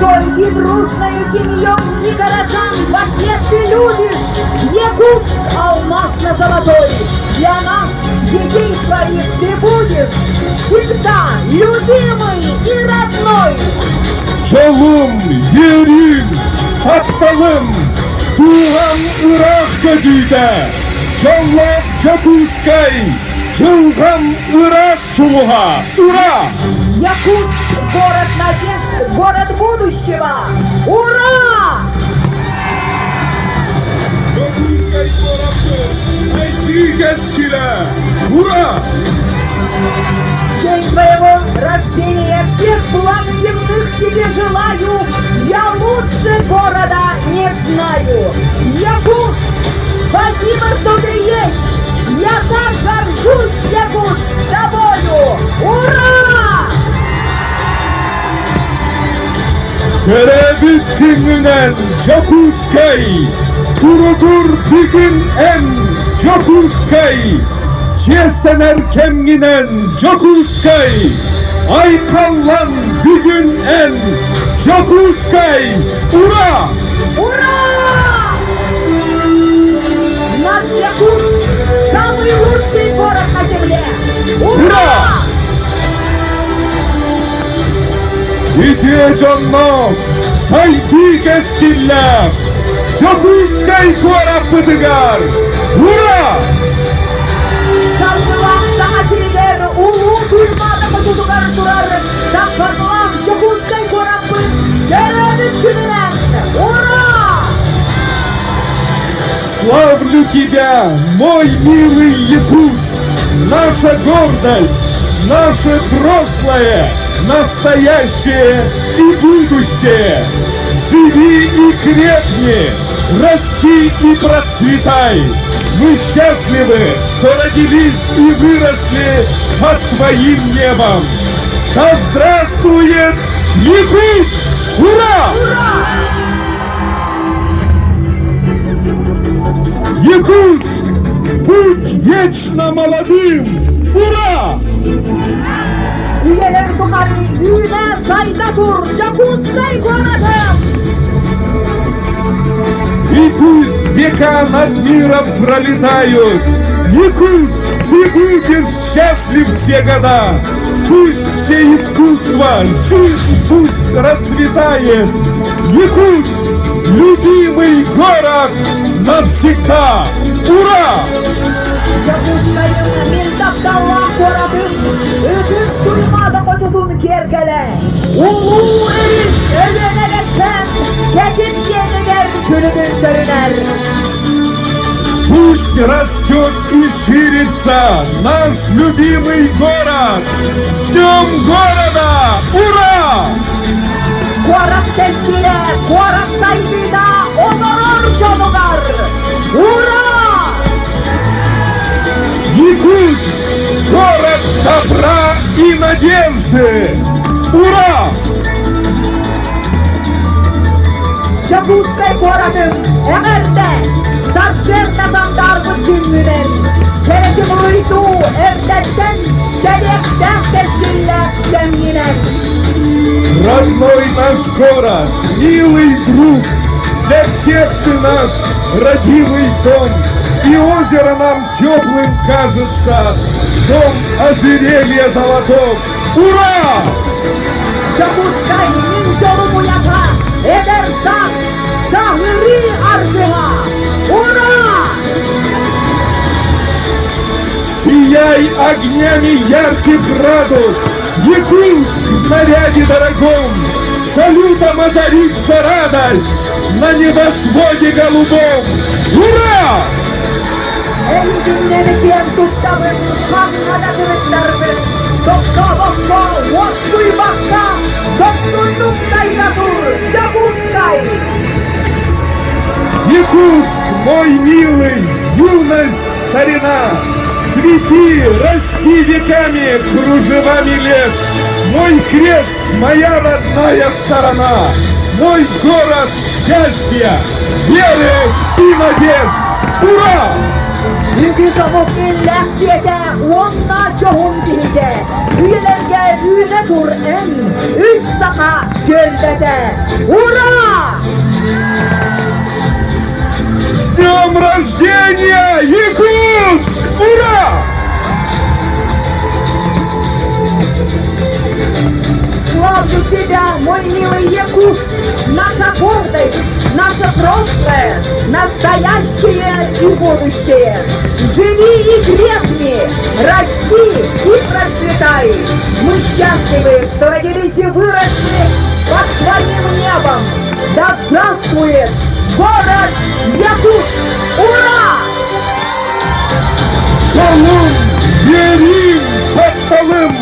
Большой и дружной семьей и горожан в ответ ты любишь. Якутск алмазно-золотой, для нас, детей своих, ты будешь всегда любимый и родной. Дьолум, үөрүүм, тапталым, дууһам ыраах көтүүтэ, дьоллоох Дьокуускай, дьылҕам ыраас сулуһа, ура! Якутск – город надежд, город будущего! Ура! Дьокуускай куораппыт сайдыы кэскилэ! Ура! День твоего рождения всех благ земных тебе желаю, я лучше города не знаю. Якутск, спасибо, что ты есть! Я так горжусь, Якутск, тобою! Ура! Төрөөбүт күҥҥүнэн Дьокуускай, туругур бүгүн эн Дьокуускай, чиэстэнэр кэмҥинэн Дьокуускай, айхаллан бүгүн эн Дьокуускай, ура! Ура! Наш Якутск – самый лучший город на земле! Ура! Ура! Үтүө дьонноох, сайдыы кэскиллээх Дьокуускай куораппытыгар ура! Саргылаах Саха сиригэр улуу Туймаада хочотугар турар тапталлаах Дьокуускай куораппыт төрөөбүт күнүнэн ура! Славлю тебя, мой милый Якутск, наша гордость, наше прошлое, настоящее и будущее. Живи и крепни, расти и процветай. Мы счастливы, что родились и выросли под твоим небом. Да здравствует Якутск! Ура! Ура! Якутск! Будь вечно молодым! Ура! Үйэлэр тухары үүнэ сайда тур Дьокуускай куоратым! И пусть века над миром пролетают, Якутск, ты будешь счастлив все года. Пусть все искусства, жизнь пусть расцветает. Якутск, любимый город навсегда! Ура! Дьокуускайым мин тапталлаах куоратым, ытык Туймаада хочотун киэргэлэ, улуу өрүс Өлүөнэ бэккэм кэтит иэнигэр күлүгүн көрүнэр. Пусть растет и ширится наш любимый город! С Днем города! Ура! Куорат кэскилэ, куорат сайдыыта олорор дьонугар! Ура! Якутск! Город добра и надежды! Ура! Дьокуускай куоратым эҕэрдэ! Сарсыарда сандаарбыт күҥҥүнэн, кэрэтин уруйдуу эрдэттэн кэлиэхтээх кэскиллээх кэмҥинэн! Родной наш город, милый друг, для всех ты наш родимый дом, и озеро нам теплым кажется, дом ожерелья золотом. Ура! Дьокуускай мин дьолум уйата, эдэр саас, саһырыы аргыһа! Ура! Сияй огнями ярких радуг, Якутск в наряде дорогом, Салютом озарится радость на небосводе голубом. Ура! Эйигиннэн киэн туттабын, ханна да сырыттарбын, тохтообокко, уоскуйбакка, дохсуннук сайда тур, Дьокуускай! Якутск, мой милый, юность, старина, Цвети, расти веками, кружевами лет. Мой крест, моя родная сторона. Мой город счастья, веры и надежд! Ура! Үгүс омук иллээх дьиэтэ уонна дьоһун киһитэ, үйэлэргэ үүнэ тур эн, үс саха түөлбэтэ. Ура! С днем рождения, Якутск! Ура! Славлю тебя, мой милый Якутск, наша гордость, наше прошлое, настоящее и будущее. Живи и крепни, расти и процветай. Мы счастливы, что родились и выросли под твоим небом. Да здравствует город Якутск! Ура! Дьолум, үөрүүм, тапталым.